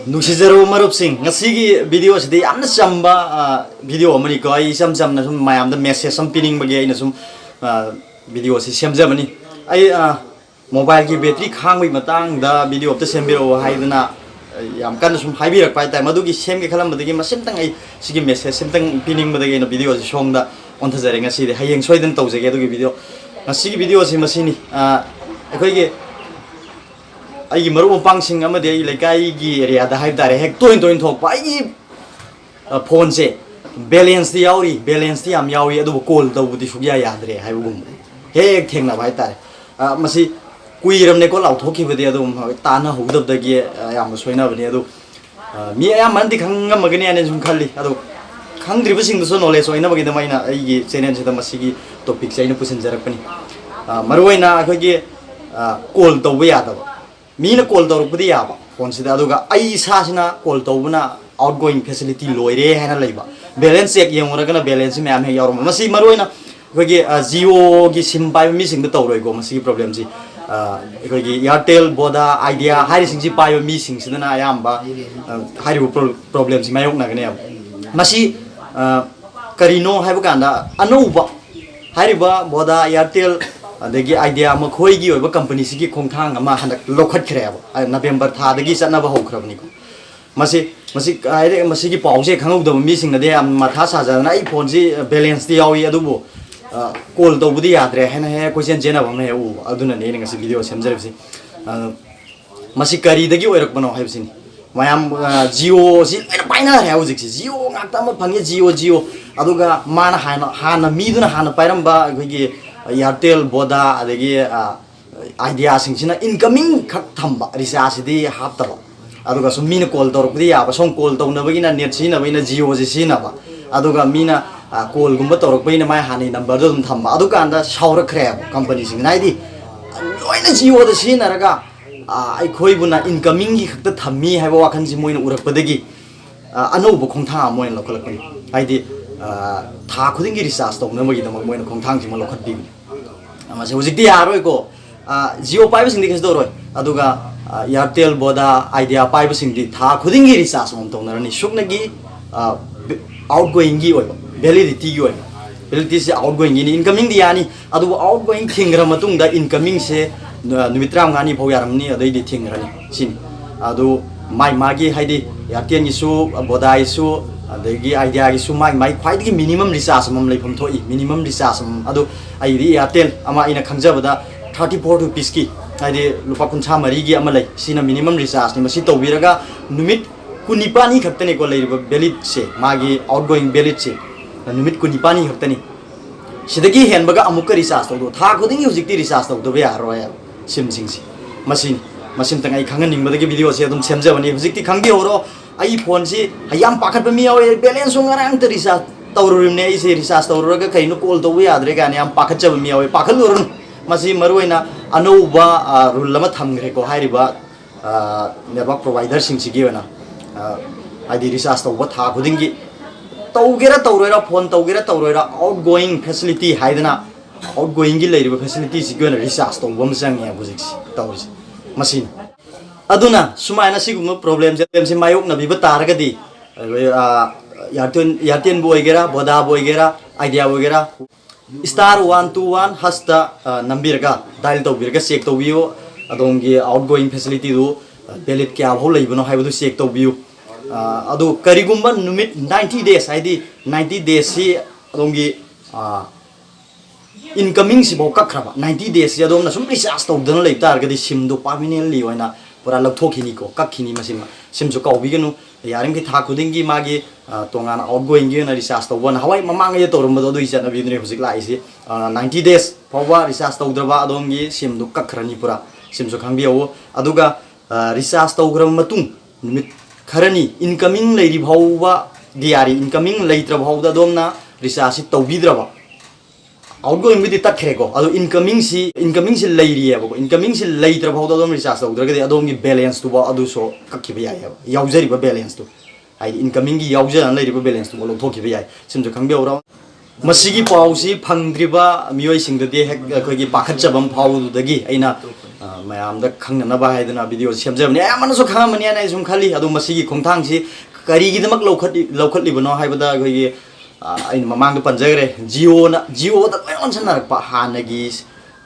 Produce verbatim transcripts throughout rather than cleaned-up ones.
ꯅꯨꯡꯁꯤꯖꯔꯕ ꯃꯔꯨꯞꯁꯤꯡ, ꯉꯁꯤꯒꯤ ꯚꯤꯗꯤꯑꯣꯁꯤꯗꯤ ꯌꯥꯝꯅ ꯆꯝꯕ ꯚꯤꯗꯤꯑꯣ ꯑꯃꯅꯤꯀꯣ꯫ ꯑꯩ ꯏꯆꯝ ꯆꯝꯅ ꯁꯨꯝ ꯃꯌꯥꯝꯗ ꯃꯦꯁꯦꯖ ꯑꯃ ꯄꯤꯅꯤꯡꯕꯒꯤ ꯑꯩꯅ ꯁꯨꯝ ꯚꯤꯗꯤꯑꯣꯁꯤ ꯁꯦꯝꯖꯕꯅꯤ꯫ ꯑꯩ ꯃꯣꯕꯥꯏꯜꯒꯤ ꯕꯦꯇ꯭ꯔꯤ ꯈꯥꯡꯕꯒꯤ ꯃꯇꯥꯡꯗ ꯚꯤꯗꯤꯑꯣ ꯑꯝꯇ ꯁꯦꯝꯕꯤꯔꯛꯑꯣ ꯍꯥꯏꯗꯅ ꯌꯥꯝ ꯀꯟꯅ ꯁꯨꯝ ꯍꯥꯏꯕꯤꯔꯛꯄ ꯍꯥꯏꯇꯥꯔꯦ꯫ ꯃꯗꯨꯒꯤ ꯁꯦꯝꯒꯦ ꯈꯜꯂꯝꯕꯗꯒꯤ ꯃꯁꯤꯝꯇꯪ, ꯑꯩ ꯁꯤꯒꯤ ꯃꯦꯁꯦꯖ ꯁꯤꯝꯇꯪ ꯄꯤꯅꯤꯡꯕꯗꯒꯤ ꯑꯩꯅ ꯚꯤꯗꯤꯑꯣꯁꯤ ꯁꯣꯝꯗ ꯑꯣꯟꯊꯖꯔꯦ꯫ ꯉꯁꯤꯗꯤ, ꯍꯌꯦꯡ ꯁꯣꯏꯗꯅ ꯇꯧꯖꯒꯦ ꯑꯗꯨꯒꯤ ꯚꯤꯗꯤꯑꯣ꯫ ꯉꯁꯤꯒꯤ ꯚꯤꯗꯤꯑꯣꯁꯤ ꯃꯁꯤꯅꯤ꯫ ꯑꯩꯈꯣꯏꯒꯤ ꯑꯩꯒꯤ ꯃꯔꯨꯞ ꯃꯄꯥꯡꯁꯤꯡ ꯑꯃꯗꯤ ꯑꯩꯒꯤ ꯂꯩꯀꯥꯏꯒꯤ ꯑꯦꯔꯤꯌꯥꯗ ꯍꯥꯏꯕ ꯇꯥꯔꯦ, ꯍꯦꯛ ꯇꯣꯏꯅ ꯇꯣꯏꯅ ꯊꯣꯛꯄ, ꯑꯩꯒꯤ ꯐꯣꯟꯁꯦ ꯕꯦꯂꯦꯟꯁꯇꯤ ꯌꯥꯎꯔꯤ, ꯕꯦꯂꯦꯟꯁꯇꯤ ꯌꯥꯝ ꯌꯥꯎꯔꯤ, ꯑꯗꯨꯕꯨ ꯀꯣꯜ ꯇꯧꯕꯗꯤ ꯁꯨꯛꯌꯥ ꯌꯥꯗ꯭ꯔꯦ ꯍꯥꯏꯕꯒꯨꯝꯕ ꯍꯦꯛ ꯍꯦꯛ ꯊꯦꯡꯅꯕ ꯍꯥꯏꯇꯥꯔꯦ꯫ ꯃꯁꯤ ꯀꯨꯏꯔꯕꯅꯦꯀꯣ ꯂꯥꯎꯊꯣꯛꯈꯤꯕꯗꯤ, ꯑꯗꯨꯝ ꯇꯥꯟꯅꯍꯧꯗꯕꯗꯒꯤ ꯑꯌꯥꯝꯕ ꯁꯣꯏꯅꯕꯅꯤ꯫ ꯑꯗꯨ ꯃꯤ ꯑꯌꯥꯝꯕꯅꯗꯤ ꯈꯪꯉꯝꯃꯒꯅꯤ ꯍꯥꯏꯅ ꯁꯨꯝ ꯈꯜꯂꯤ꯫ ꯑꯗꯣ ꯈꯪꯗ꯭ꯔꯤꯕꯁꯤꯡꯗꯨꯁꯨ ꯅꯣꯂꯦꯖ ꯑꯣꯏꯅꯕꯒꯤꯗꯃꯛ ꯑꯩꯅ ꯑꯩꯒꯤ ꯆꯦꯅꯦꯜꯁꯤꯗ ꯃꯁꯤꯒꯤ ꯇꯣꯄꯤꯛꯁꯦ ꯑꯩꯅ ꯄꯨꯁꯤꯟꯖꯔꯛꯄꯅꯤ꯫ ꯃꯔꯨꯑꯣꯏꯅ ꯑꯩꯈꯣꯏꯒꯤ ꯀꯣꯜ ꯇꯧꯕ ꯌꯥꯗꯕ, ꯃꯤꯅ ꯀꯣꯜ ꯇꯧꯔꯛꯄꯗꯤ ꯌꯥꯕ ꯐꯣꯟꯁꯤꯗ, ꯑꯗꯨꯒ ꯑꯩ ꯏꯁꯥꯁꯤꯅ ꯀꯣꯜ ꯇꯧꯕꯅ ꯑꯥꯎꯠ ꯒꯣꯌꯤꯡ ꯐꯦꯁꯤꯂꯤꯇꯤ ꯂꯣꯏꯔꯦ ꯍꯥꯏꯅ ꯂꯩꯕ, ꯕꯦꯂꯦꯟꯁ ꯆꯦꯛ ꯌꯦꯡꯉꯨꯔꯒꯅ ꯕꯦꯂꯦꯟꯁꯁꯤ ꯃꯌꯥꯝ ꯍꯦꯛ ꯌꯥꯎꯔꯝꯕ꯫ ꯃꯁꯤ ꯃꯔꯨꯑꯣꯏꯅ ꯑꯩꯈꯣꯏꯒꯤ ꯖꯤꯑꯣꯒꯤ ꯁꯤꯝ ꯄꯥꯏꯕ ꯃꯤꯁꯤꯡꯗ ꯇꯧꯔꯣꯏꯀꯣ ꯃꯁꯤꯒꯤ ꯄ꯭ꯔꯣꯕ꯭ꯂꯦꯝꯁꯤ꯫ ꯑꯩꯈꯣꯏꯒꯤ ꯏꯌꯥꯔꯇꯦꯜ, ꯚꯣꯗꯥ, ꯑꯥꯏꯗꯤꯌꯥ ꯍꯥꯏꯔꯤꯁꯤꯡꯁꯤ ꯄꯥꯏꯕ ꯃꯤꯁꯤꯡꯁꯤꯗꯅ ꯑꯌꯥꯝꯕ ꯍꯥꯏꯔꯤꯕ ꯄ꯭ꯔꯣꯕ꯭ꯂꯦꯝꯁꯤ ꯃꯥꯌꯣꯛꯅꯒꯅꯦꯕ꯫ ꯃꯁꯤ ꯀꯔꯤꯅꯣ ꯍꯥꯏꯕ ꯀꯥꯟꯗ, ꯑꯅꯧꯕ ꯍꯥꯏꯔꯤꯕ ꯚꯣꯗꯥ, ꯏꯌꯥꯔꯇꯦꯜ, ꯑꯗꯒꯤ ꯑꯥꯏꯗꯤꯌꯥ, ꯃꯈꯣꯏꯒꯤ ꯑꯣꯏꯕ ꯀꯝꯄꯅꯤꯁꯤꯒꯤ ꯈꯣꯡꯊꯥꯡ ꯑꯃ ꯍꯟꯗꯛ ꯂꯧꯈꯠꯈ꯭ꯔꯦꯕ꯫ ꯅꯕꯦꯝꯕꯔ ꯊꯥꯗꯒꯤ ꯆꯠꯅꯕ ꯍꯧꯈ꯭ꯔꯕꯅꯤꯀꯣ꯫ ꯃꯁꯤ ꯃꯁꯤ ꯀꯥꯏꯗ, ꯃꯁꯤꯒꯤ ꯄꯥꯎꯁꯦ ꯈꯪꯍꯧꯗꯕ ꯃꯤꯁꯤꯡꯅꯗꯤ ꯌꯥꯝ ꯃꯊꯥ ꯁꯥꯖꯗꯅ, "ꯑꯩ ꯐꯣꯟꯁꯤ ꯕꯦꯂꯦꯟꯁꯇꯤ ꯌꯥꯎꯏ, ꯑꯗꯨꯕꯨ ꯀꯣꯜ ꯇꯧꯕꯗꯤ ꯌꯥꯗ꯭ꯔꯦ" ꯍꯥꯏꯅ ꯍꯦꯛ ꯀꯣꯏꯆꯦꯟ ꯆꯦꯟꯅꯕ ꯑꯃ ꯍꯦꯛ ꯎꯕ꯫ ꯑꯗꯨꯅꯅꯦ ꯑꯩꯅ ꯉꯁꯤ ꯚꯤꯗꯤꯑꯣ ꯁꯦꯝꯖꯔꯤꯕꯁꯤ꯫ ꯃꯁꯤ ꯀꯔꯤꯗꯒꯤ ꯑꯣꯏꯔꯛꯄꯅꯣ ꯍꯥꯏꯕꯁꯤꯅꯤ꯫ ꯃꯌꯥꯝ ꯖꯤꯑꯣꯁꯤ ꯂꯣꯏꯅ ꯄꯥꯏꯅꯔꯦ ꯍꯧꯖꯤꯛꯁꯤ꯫ ꯖꯤꯑꯣ ꯉꯥꯛꯇ ꯑꯃ ꯐꯪꯉꯦ, ꯖꯤꯑꯣ, ꯖꯤꯑꯣ꯫ ꯑꯗꯨꯒ ꯃꯥꯅ ꯍꯥꯟꯅ, ꯍꯥꯟꯅ ꯃꯤꯗꯨꯅ ꯍꯥꯟꯅ ꯄꯥꯏꯔꯝꯕ ꯑꯩꯈꯣꯏꯒꯤ ꯏꯌꯥꯔꯇꯦꯜ, ꯚꯣꯗꯥ, ꯑꯗꯒꯤ ꯑꯥꯏꯗꯤꯌꯥꯁꯤꯡꯁꯤꯅ ꯏꯟꯀꯃꯤꯡ ꯈꯛ ꯊꯝꯕ, ꯔꯤꯆꯥꯔꯖꯁꯤꯗꯤ ꯍꯥꯞꯇꯕ꯫ ꯑꯗꯨꯒ ꯁꯨꯝ ꯃꯤꯅ ꯀꯣꯜ ꯇꯧꯔꯛꯄꯗꯤ ꯌꯥꯕ, ꯁꯣꯝ ꯀꯣꯜ ꯇꯧꯅꯕꯒꯤꯅ ꯅꯦꯠ ꯁꯤꯖꯤꯟꯅꯕꯒꯤꯅ ꯖꯤꯑꯣꯁꯤ ꯁꯤꯖꯤꯟꯅꯕ꯫ ꯑꯗꯨꯒ ꯃꯤꯅ ꯀꯣꯜꯒꯨꯝꯕ ꯇꯧꯔꯛꯄꯒꯤꯅ ꯃꯥꯏ ꯍꯥꯟꯅꯒꯤ ꯅꯝꯕꯔꯗꯣ ꯑꯗꯨꯝ ꯊꯝꯕ꯫ ꯑꯗꯨꯀꯥꯟꯗ ꯁꯥꯎꯔꯛꯈ꯭ꯔꯦꯕ ꯀꯝꯄꯅꯤꯁꯤꯡꯁꯤꯅ꯫ ꯍꯥꯏꯗꯤ ꯂꯣꯏꯅ ꯖꯤꯑꯣꯗ ꯁꯤꯖꯤꯟꯅꯔꯒ ꯑꯩꯈꯣꯏꯕꯨꯅ ꯏꯟꯀꯃꯤꯡꯒꯤ ꯈꯛꯇ ꯊꯝꯃꯤ ꯍꯥꯏꯕ ꯋꯥꯈꯜꯁꯤ ꯃꯣꯏꯅ ꯎꯔꯛꯄꯗꯒꯤ ꯑꯅꯧꯕ ꯈꯣꯡꯊꯥꯡ ꯑꯃ ꯑꯣꯏꯅ ꯂꯧꯈꯠꯂꯛꯄꯅꯤ꯫ ꯍꯥꯏꯗꯤ ꯊꯥ ꯈꯨꯗꯤꯡꯒꯤ ꯔꯤꯆꯥꯔꯖ ꯇꯧꯅꯕꯒꯤꯗꯃꯛ ꯃꯣꯏꯅ ꯈꯣꯡꯊꯥꯡꯁꯤꯃ ꯂꯧꯈꯠꯄꯤꯕꯅꯤ꯫ ꯃꯁꯤ ꯍꯧꯖꯤꯛꯇꯤ ꯌꯥꯔꯔꯣꯏꯀꯣ꯫ ꯖꯤꯑꯣ ꯄꯥꯏꯕꯁꯤꯡꯗꯤ ꯀꯩꯁꯨ ꯇꯧꯔꯣꯏ, ꯑꯗꯨꯒ ꯑ, Airtel, Voda, Idea ꯄꯥꯏꯕꯁꯤꯡꯗꯤ ꯊꯥ ꯈꯨꯗꯤꯡꯒꯤ recharge ꯑꯃꯃꯝ ꯇꯧꯅꯔꯅꯤ꯫ ꯁꯨꯞꯅꯒꯤ, ꯑ, outgoingꯒꯤ ꯑꯣꯏꯕ, validityꯒꯤ ꯑꯣꯏꯕ꯫ Validityꯁꯦ outgoingꯒꯤꯅꯤ, incomingꯗꯤ ꯌꯥꯅꯤ꯫ ꯑꯗꯨꯕꯨ outgoing ꯊꯤꯡꯈ꯭ꯔ ꯃꯇꯨꯡꯗ incomingꯁꯦ, ꯑ, ꯅꯨꯃꯤꯠ ꯇꯔꯥꯃꯉꯥꯅꯤ ꯐꯥꯎ ꯌꯥꯔꯝꯅꯤ, ꯑꯗꯩꯗꯤ ꯊꯤꯡꯈ꯭ꯔꯅꯤ꯫ ꯁꯤꯅꯤ꯫ ꯑꯗꯨ ꯃꯥꯏ ꯃꯥꯒꯤ, ꯍꯥꯏꯗꯤ, Airtelꯒꯤꯁꯨ, Vodaꯒꯤꯁꯨ, ꯑꯗꯒꯤ Ideaꯒꯤꯁꯨ ꯃꯥꯏ ꯃꯥꯏ ꯈ꯭ꯋꯥꯏꯗꯒꯤ minimum recharge ꯑꯃꯃꯝ ꯂꯩꯐꯝ ꯊꯣꯛꯏ, minimum recharge ꯑꯃꯃꯝ꯫ ꯑꯗꯨ ꯑꯩꯒꯤꯗꯤ Airtel ꯑꯃ ꯑꯩꯅ ꯈꯪꯖꯕꯗ thirty four rupeesꯀꯤ, ꯍꯥꯏꯗꯤ ꯂꯨꯄꯥ ꯀꯨꯟꯊ꯭ꯔꯥ ꯃꯔꯤꯒꯤ ꯑꯃ ꯂꯩ꯫ ꯁꯤꯅ minimum rechargeꯅꯤ꯫ ꯃꯁꯤ ꯇꯧꯕꯤꯔꯒ ꯅꯨꯃꯤꯠ ꯀꯨꯟꯅꯤꯄꯥꯟꯅꯤ ꯈꯛꯇꯅꯤꯀꯣ ꯂꯩꯔꯤꯕ validꯁꯦ, ꯃꯥꯒꯤ outgoing validꯁꯦ ꯅꯨꯃꯤꯠ ꯀꯨꯟꯅꯤꯄꯥꯟꯅꯤ ꯈꯛꯇꯅꯤ꯫ ꯁꯤꯗꯒꯤ ꯍꯦꯟꯕꯒ ꯑꯃꯨꯛꯀ recharge ꯇꯧꯗꯣ, ꯊꯥ ꯈꯨꯗꯤꯡꯒꯤ ꯍꯧꯖꯤꯛꯇꯤ recharge ꯇꯧꯗꯕ ꯌꯥꯔꯔꯣꯏ ꯁꯤꯝꯁꯤꯡꯁꯦ꯫ ꯃꯁꯤꯅꯤ, ꯃꯁꯤꯝꯇꯪ ꯑꯩ ꯈꯪꯍꯟꯅꯤꯡꯕꯗꯒꯤ videoꯁꯦ ꯑꯗꯨꯝ ꯁꯦꯝꯖꯕꯅꯤ꯫ ꯍꯧꯖꯤꯛꯇꯤ ꯈꯪꯕꯤꯍꯧꯔꯣ, ꯑꯩ phoneꯁꯤ ꯌꯥꯝ ꯄꯥꯈꯠꯄ ꯃꯤ ꯌꯥꯎꯋꯦ, balanceꯁꯨ ꯉꯔꯥꯡꯇ recharge ꯇꯧꯔꯨꯔꯤꯕꯅꯦ ꯑꯩꯁꯦ, recharge ꯇꯧꯔꯨꯔꯒ ꯀꯩꯅꯣ call ꯇꯧꯕ ꯌꯥꯗ꯭ꯔꯦ ꯀꯥꯏꯅ ꯌꯥꯝ ꯄꯥꯈꯠꯆꯕ ꯃꯤ ꯌꯥꯎꯋꯦ꯫ ꯄꯥꯈꯠꯂꯨꯔꯅꯨ, ꯃꯁꯤ ꯃꯔꯨꯑꯣꯏꯅ ꯑꯅꯧꯕ, ꯑ, rule ꯑꯃ ꯊꯝꯈ꯭ꯔꯦꯀꯣ ꯍꯥꯏꯔꯤꯕ, ꯑ, network providerꯁꯤꯡꯁꯤꯒꯤ ꯑꯣꯏꯅ, ꯑ, ꯍꯥꯏꯗꯤ recharge ꯇꯧꯕ ꯊꯥ ꯈꯨꯗꯤꯡꯒꯤ ꯇꯧꯒꯦꯔꯥ ꯇꯧꯔꯣꯏꯔꯥ, phone ꯇꯧꯒꯦꯔꯥ ꯇꯧꯔꯣꯏꯔꯥ, outgoing facility ꯍꯥꯏꯗꯅ outgoingꯒꯤ ꯂꯩꯔꯤꯕ facilityꯁꯤꯒꯤ ꯑꯣꯏꯅ recharge ꯇꯧꯕ ꯑꯃ ꯆꯪꯉꯦ ꯍꯧꯖꯤꯛꯁꯤ ꯇꯧꯔꯤꯁꯦ꯫ ꯃꯁꯤꯅꯤ꯫ ꯑꯗꯨꯅ ꯁꯨꯃꯥꯏꯅ ꯁꯤꯒꯨꯝꯕ problemꯁꯦ, problemꯁꯦ ꯃꯥꯌꯣꯛꯅꯕꯤꯕ ꯇꯥꯔꯒꯗꯤ, ꯑꯩꯈꯣꯏ, ꯑ, Airtel, Airtelꯕꯨ ꯑꯣꯏꯒꯦꯔꯥ, Vodaꯕꯨ ꯑꯣꯏꯒꯦꯔꯥ, Ideaꯕꯨ ꯑꯣꯏꯒꯦꯔꯥ, star one two one hashꯇ, ꯑ, ꯅꯝꯕꯤꯔꯒ, dial ꯇꯧꯕꯤꯔꯒ check ꯇꯧꯕꯤꯌꯨ꯫ ꯑꯗꯣꯝꯒꯤ outgoing facilityꯗꯨ, ꯑ, valid ꯀꯌꯥ ꯐꯥꯎ ꯂꯩꯕꯅꯣ ꯍꯥꯏꯕꯗꯨ check ꯇꯧꯕꯤꯌꯨ꯫ ꯑ, ꯑꯗꯨ ꯀꯔꯤꯒꯨꯝꯕ ꯅꯨꯃꯤꯠ ninety days, ꯍꯥꯏꯗꯤ ninety daysꯁꯤ ꯑꯗꯣꯝꯒꯤ, ꯑ, incomingꯁꯤꯐꯥꯎ ꯀꯛꯈ꯭ꯔꯕ, ninety daysꯁꯤ ꯑꯗꯣꯝꯅ ꯁꯨꯝ recharge ꯇꯧꯗꯅ ꯂꯩꯕ ꯇꯥꯔꯒꯗꯤ simꯗꯣ permanently ꯑꯣꯏꯅ ꯄꯨꯔꯥ ꯂꯧꯊꯣꯛꯈꯤꯅꯤꯀꯣ, ꯀꯛꯈꯤꯅꯤ꯫ ꯃꯁꯤꯃ, simꯁꯨ ꯀꯥꯎꯕꯤꯒꯅꯨ꯫ ꯌꯥꯔꯤꯃꯈꯩ ꯊꯥ ꯈꯨꯗꯤꯡꯒꯤ ꯃꯥꯒꯤ, ꯑ, ꯇꯣꯉꯥꯟꯅ outgoingꯒꯤ ꯑꯣꯏꯅ recharge ꯇꯧꯕ, ꯅꯍꯥꯟꯋꯥꯏ ꯃꯃꯥꯡꯉꯩꯗ ꯇꯧꯔꯝꯕꯗꯣ ꯑꯗꯨꯒꯤ ꯆꯠꯅꯕꯤꯗꯨꯅꯦ ꯍꯧꯖꯤꯛ ꯂꯥꯛꯏꯁꯤ꯫ ꯑ, ninety days ꯐꯥꯎꯕ recharge ꯇꯧꯗ꯭ꯔꯕ ꯑꯗꯣꯝꯒꯤ simꯗꯨ ꯀꯛꯈ꯭ꯔꯅꯤ ꯄꯨꯔꯥ꯫ Simꯁꯨ ꯈꯪꯕꯤꯍꯧꯋ꯫ ꯑꯗꯨꯒ, ꯑ, recharge ꯇꯧꯈ꯭ꯔꯕ ꯃꯇꯨꯡ ꯅꯨꯃꯤꯠ ꯈꯔꯅꯤ incoming ꯂꯩꯔꯤ ꯐꯥꯎꯕꯗꯤ ꯌꯥꯔꯤ, incoming ꯂꯩꯇ꯭ꯔ ꯐꯥꯎꯕꯗ ꯑꯗꯣꯝꯅ rechargeꯁꯤ ꯇꯧꯕꯤꯗ꯭ꯔꯕ, outgoingꯕꯨꯗꯤ ꯇꯠꯈ꯭ꯔꯦꯀꯣ, ꯑꯗꯣ incomingꯁꯤ, incomingꯁꯤ ꯂꯩꯔꯤꯑꯕꯀꯣ꯫ Incomingꯁꯤ ꯂꯩꯇ꯭ꯔ ꯐꯥꯎꯗ ꯑꯗꯨꯝ recharge ꯇꯧꯗ꯭ꯔꯒꯗꯤ ꯑꯗꯣꯝꯒꯤ balanceꯇꯨꯐꯥꯎ ꯑꯗꯨꯁꯨ ꯀꯛꯈꯤꯕ ꯌꯥꯏꯑꯕ, ꯌꯥꯎꯖꯔꯤꯕ balanceꯇꯨ, ꯍꯥꯏꯗꯤ incomingꯒꯤ ꯌꯥꯎꯖꯔꯅ ꯂꯩꯔꯤꯕ balanceꯇꯨꯐꯥꯎ ꯂꯧꯊꯣꯛꯈꯤꯕ ꯌꯥꯏ꯫ ꯁꯤꯃꯁꯨ ꯈꯪꯕꯤꯍꯧꯔꯣ꯫ ꯃꯁꯤꯒꯤ ꯄꯥꯎꯁꯤ ꯐꯪꯗ꯭ꯔꯤꯕ ꯃꯤꯑꯣꯏꯁꯤꯡꯗꯗꯤ ꯍꯦꯛ ꯑꯩꯈꯣꯏꯒꯤ ꯄꯥꯈꯠꯆꯕ ꯑꯃ ꯐꯥꯎꯕꯗꯨꯗꯒꯤ ꯑꯩꯅ ꯑ, ꯃꯌꯥꯝꯗ ꯈꯪꯅꯅꯕ ꯍꯥꯏꯗꯅ ꯚꯤꯗꯤꯑꯣꯁꯤ ꯁꯦꯝꯖꯕꯅꯤ꯫ ꯑꯌꯥꯝꯕꯅꯁꯨ ꯈꯪꯉꯝꯃꯅꯤ ꯍꯥꯏꯅ ꯑꯩ ꯁꯨꯝ ꯈꯜꯂꯤ꯫ ꯑꯗꯣ ꯃꯁꯤꯒꯤ ꯈꯣꯡꯊꯥꯡꯁꯤ ꯀꯔꯤꯒꯤꯗꯃꯛ ꯂꯧꯈꯠꯂꯤ-, ꯂꯧꯈꯠꯂꯤꯕꯅꯣ ꯍꯥꯏꯕꯗ, ꯑꯩꯈꯣꯏꯒꯤ, ꯑ, ꯑꯩꯅ ꯃꯃꯥꯡꯗ ꯄꯟꯖꯈ꯭ꯔꯦ, ꯖꯤꯑꯣꯅ, ꯖꯤꯑꯣꯗ ꯂꯣꯏ ꯑꯣꯟꯁꯤꯟꯅꯔꯛꯄ꯫ ꯍꯥꯟꯅꯒꯤ,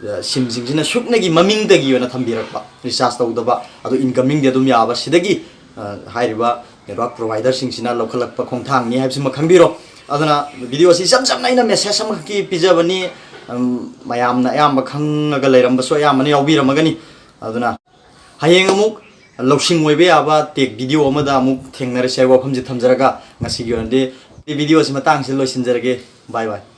ꯑ, ꯁꯤꯝꯁꯤꯡꯁꯤꯅ ꯁꯨꯞꯅꯒꯤ ꯃꯃꯤꯡꯗꯒꯤ ꯑꯣꯏꯅ ꯊꯝꯕꯤꯔꯛꯄ, ꯔꯤꯆꯥꯔꯖ ꯇꯧꯗꯕ, ꯑꯗꯣ ꯏꯟꯀꯃꯤꯡꯗꯤ ꯑꯗꯨꯝ ꯌꯥꯕ꯫ ꯁꯤꯗꯒꯤ, ꯑ, ꯍꯥꯏꯔꯤꯕ ꯅꯦꯠꯋꯥꯔꯛ ꯄ꯭ꯔꯣꯚꯥꯏꯗꯔꯁꯤꯡꯁꯤꯅ ꯂꯧꯈꯠꯂꯛꯄ ꯈꯣꯡꯊꯥꯡꯅꯤ ꯍꯥꯏꯕꯁꯤꯃ ꯈꯪꯕꯤꯔꯣ꯫ ꯑꯗꯨꯅ ꯚꯤꯗꯤꯑꯣ ꯑꯁꯤ ꯏꯆꯝ ꯆꯝꯅ ꯑꯩꯅ ꯃꯦꯁꯦꯖ ꯑꯃꯈꯛꯀꯤ ꯄꯤꯖꯕꯅꯤ꯫ ꯎꯝ, ꯃꯌꯥꯝꯅ ꯑꯌꯥꯝꯕ ꯈꯪꯉꯒ ꯂꯩꯔꯝꯕꯁꯨ ꯑꯌꯥꯝꯕꯅ ꯌꯥꯎꯕꯤꯔꯝꯃꯒꯅꯤ꯫ ꯑꯗꯨꯅ ꯍꯌꯦꯡ ꯑꯃꯨꯛ ꯂꯧꯁꯤꯡ ꯑꯣꯏꯕ ꯌꯥꯕ ꯇꯦꯛ ꯚꯤꯗꯤꯑꯣ ꯑꯃꯗ ꯑꯃꯨꯛ ꯊꯦꯡꯅꯔꯁꯤ ꯍꯥꯏꯕ ꯋꯥꯐꯝꯁꯤ ꯊꯝꯖꯔꯒ, ꯉꯁꯤꯒꯤ ꯑꯣꯏꯅꯗꯤ ꯚꯤꯗꯤꯑꯣ ꯑꯁꯤ ꯃꯇꯥꯡꯁꯤꯗ ꯂꯣꯏꯁꯤꯟꯖꯔꯒꯦ꯫ ꯕꯥꯏ ꯕꯥꯏ꯫